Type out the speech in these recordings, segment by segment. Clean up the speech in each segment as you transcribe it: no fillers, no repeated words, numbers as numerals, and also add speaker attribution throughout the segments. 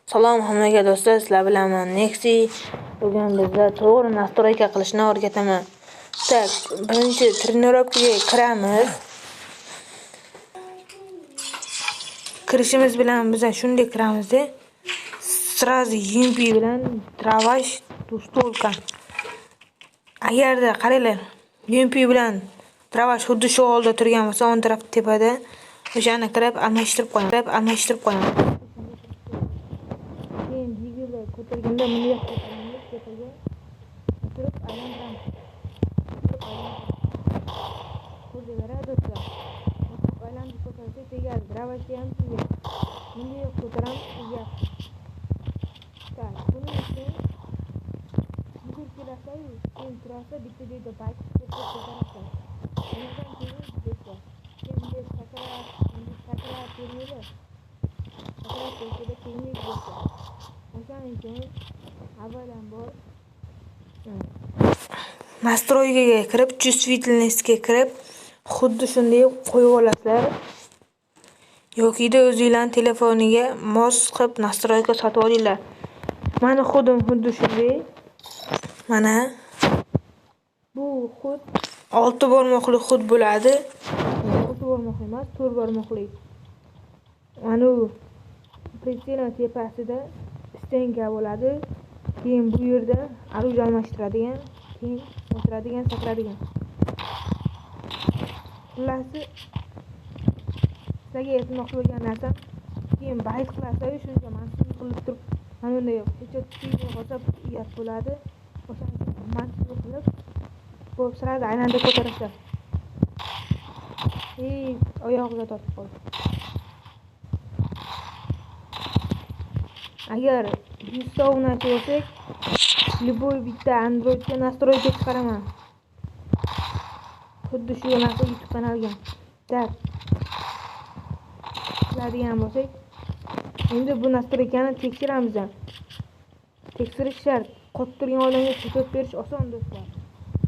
Speaker 1: Salom hammaga do'stlar, sizlar bilan men Nexi. Bugun bizda to'g'ri настройка qilishni o'rgataman. Tak, birinchi trenirovkaga kiramiz. Kirishimiz bilan biz shunday kiramizda. Сразу UMP bilan travash dustolka. Agarda qaranglar, UMP bilan travash xuddi shu holda turgan bo'lsa, o'ng taraf tepada o'shani kirib almashtirib qo'yamiz, Keyin digilda ko'targanda buni yoqqa ko'taramiz, tepaga turib aylantiramiz. Ko'rdinglar do'stlar. Aylantirib ko'tarsak tegadi, travashga ham tegadi. Buni yoqqa ko'taramiz, tegyapti. Tak, buning uchun yugurib kelasiz, keyin turasiz, bitta joyda bayt qilib ko'tarasiz. Undan keyin do'stlar, keyin sakrab kelmaydi. Sakrab kelsa tegmaydi do'stlar. O'shaning uchun avvalambor настройка kirib, чувствительность ga kirib, xuddi shunday qo'yib olasizlar. Yokida o'zinglarning telefoniga mos qilib настройка sotib olinglar. Mana xuddi shunday. Mana bu xud 6 barmoqli xud bo'ladi. 6 barmoqli emas, 4 barmoqli. Mana bu pritsel tepasida stenka bo'ladi. Keyin bu yerda orujie almashtiradigan, keyin o'tiradigan, sakradigan. Xullas, sizlarga aytmoqchi bo'lgan narsam, keyin bayt qilasiz, shunga mansub qilib turib, mana bunday hechot tegmay qolsa uyat bo'ladi. O'shaning uchun mansub qilib, bo'lib sirada aylantirib ko'tarasiz. Ey, oyog'iga tortib qoldi. Agar 100 ta obunachi bo'lsak, любой bitta Androidga настройка chiqaraman. Xuddi shu narsa YouTube kanaliga. Tak. Qiladigan bo'lsak, endi bu настройкani tekshiramiz. Tekshirish shart. Qotib turgan odamga ko'rsatib berish oson do'stlar.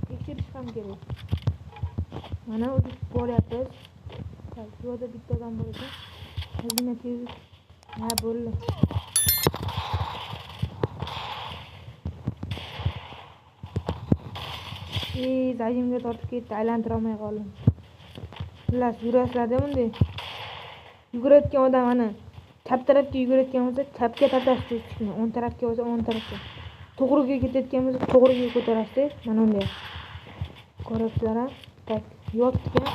Speaker 1: Tekshirish ham kerak. Mana o'tib boryapmiz. Tak, bu yerda bitta odam bor ekan. Ozgina tez. Ha, bo'ldi. Ey, zajimga tortib ketdi, aylantira olmay qoldim. Xullas, yurasizlar-da bunday. Yugurayotgan odam ana chap tarafga yugurayotgan bo'lsa, chapga tortasiz joystickni, o'ng tarafga bo'lsa, o'ng tarafga. To'g'riga ketayotgan bo'lsa, to'g'riga ko'tarasiz. Mana bunday. Ko'ryapsizlar-a? Tak, yotgan.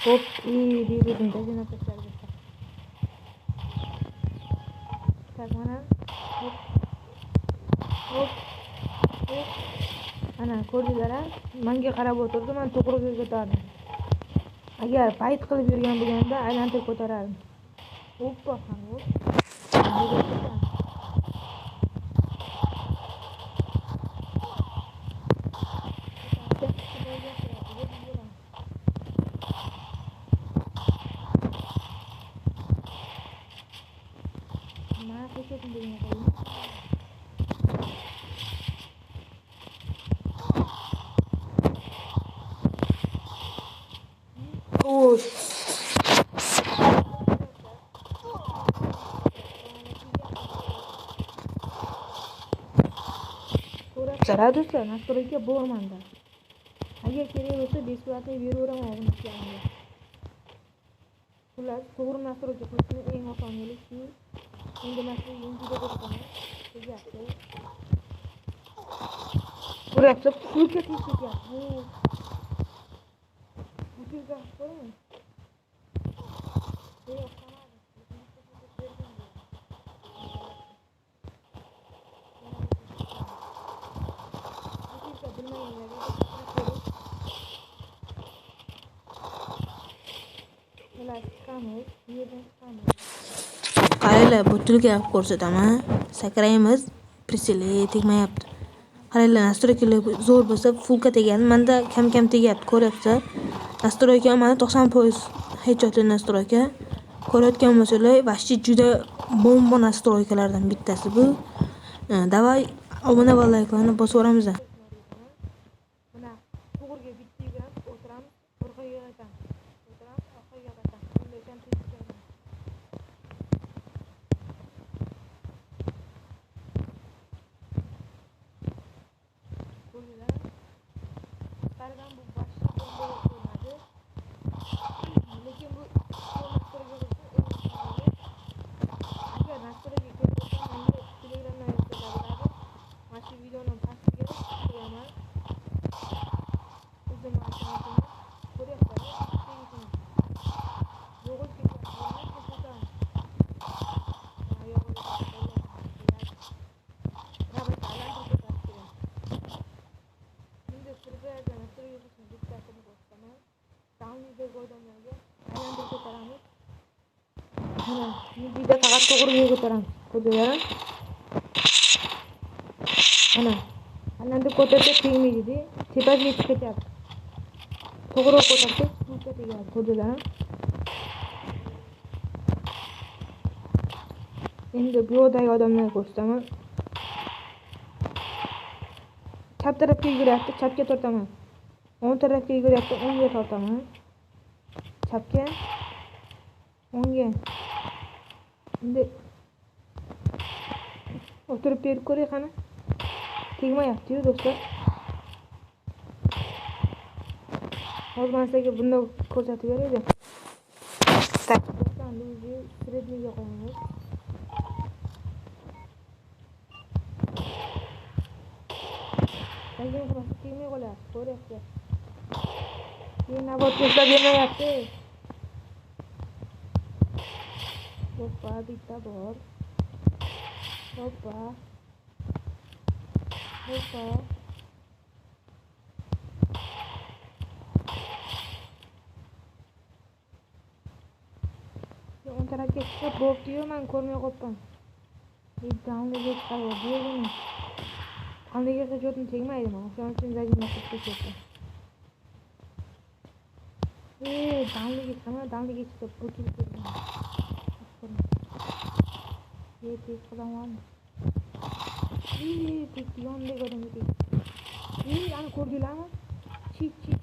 Speaker 1: Hop, ey, dedim, dajina tashladi. Tak, mana. Hop. Hop. Hop. Ana ko'rdinglar-a? Menga qarab o'tirdi, men to'g'riga ko'tardim. Agar bayt qilib yurgan bo'lganda aylantirib ko'tarardim. Hoppa, hop. Mana qo'shib degan qo'ydim. Ko'ryapsizlar do'stlar, настройка bor menda. Agar kerak bo'lsa besplatно beraveraman obunachilarimga. Xullas, to'g'ri настройка qilishni eng oson yo'li shu. Endi mana shu UMPda ko'rsataman. Tegyapti. Ko'ryapsiz, pulga tez ketyapti. Butilka ko'rmi? Yo'q,
Speaker 2: Qaranglar, butilka ko'rsataman. Sakraymiz, pritsel tegmayapti. Qaranglar, настройка zo'r bo'lsa, fulka tegadi. Menda kam-kam tegyapti, ko'ryapsizlar. Настройка mana 90% hechotli настройка. Ko'rayotgan bo'lsanglar, vashti juda bomba настройkalardan bittasi bu. Davay obuna va layklarni bosib yuboramiz.
Speaker 1: Mana to'g'riga bitta yuguramiz, o'tiramiz, orqaga qaytamiz. O'tiramiz, orqaga qaytamiz. Bunday ham tez ketadi. Mana, videoda faqat to'g'riga ko'taramiz. Ko'rdinglarmi? Mana, aylantirib ko'tarsa tegmaydi-da, tepasiga chiqib ketyapti. To'g'ri ko'tarsak, pulga tegadi, ko'rdinglarmi? Endi bu yoqdagi odamlarni ko'rsataman. Chap tarafga yuguryapti, chapga tortaman. O'ng tarafga yuguryapti, o'ngga tortaman. Chapga, o'ngga. Endi o'tirib berib ko'ray qani. Tegmayapti-yu do'stlar. Hozir men sizlarga buni ko'rsatib beraylik. Tak, do'stlar, среднийga qo'yamiz. Lekin qilmasa tegmay qolyapti, ko'ryapti. Keyin navbatga ushlab bermayapti. Hoppa, bitta bor. Hoppa. Hoppa. O'ng tarafga chiqib bo'pti-yu, men ko'rmay qolibman. Downloadga chiqarib bo'ldi. Qandayga hujjatni tegmaydi mana, o'shaning uchun zagimga qilib ketyapti. Downloadga chiqaman, downloadga chiqib bukilib ketgan. Tez qadam. Tek yondagi odamga tegdi. Ana ko'rdinglarmi? Chik chik.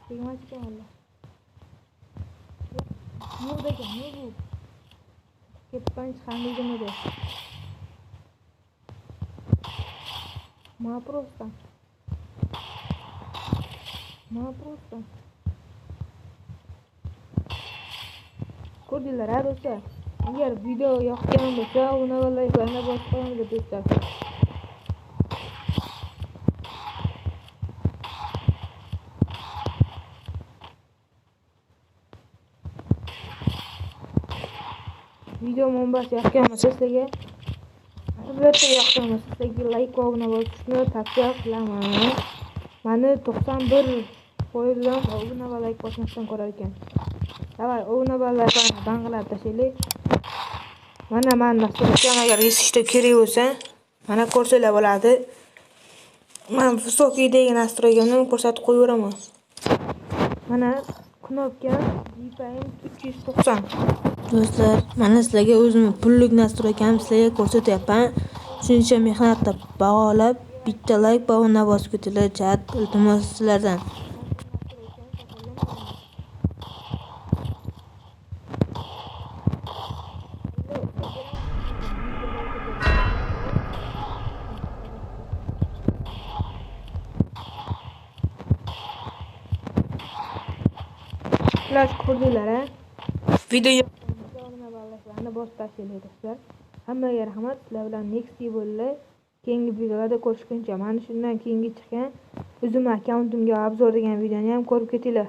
Speaker 1: Tegmas ekan valla. Yo'q ekan, yo'q bu. Ketibman chiqanligim edi. Ma просто. Ma просто. Ko'rdinglar, ha do'stlar. Agar video yoqqan bo'lsa, uni likelarni bosib qo'yamiz do'stlar. Video manbasi yoqqan bo'lsa sizlarga, albatta yoqqan bo'lsa sizlarga like va obuna bosishni tavsiya qilaman. Mani 91% dan obuna va like bosmasdan ko'rar ekan. Davay, obuna va likelarni bang'ilab tashlaylik. Mana men dasturga agar eshitishda kerak bo'lsa, mana ko'rsanglar bo'ladi. Men высокий degan настройкамni ko'rsatib qo'yaveraman. Mana knopka DPM 390.
Speaker 2: Do'stlar, mana sizlarga o'zimni pullik настройкамni sizlarga ko'rsatyapman. Shuncha mehnatni baholab, bitta like va obuna bosib ketinglar, chat, iltimos sizlardan.
Speaker 1: Xullas ko'rdinglar, ha? Video yoqqan bosib tashlaylik do'stlar. Hammaga rahmat. Sizlar bilan next bo'ldi. Keyingi videolarda ko'rishguncha, mana shundan keyingi chiqqan o'zim akkauntimga obzor degan videoni ham ko'rib ketinglar.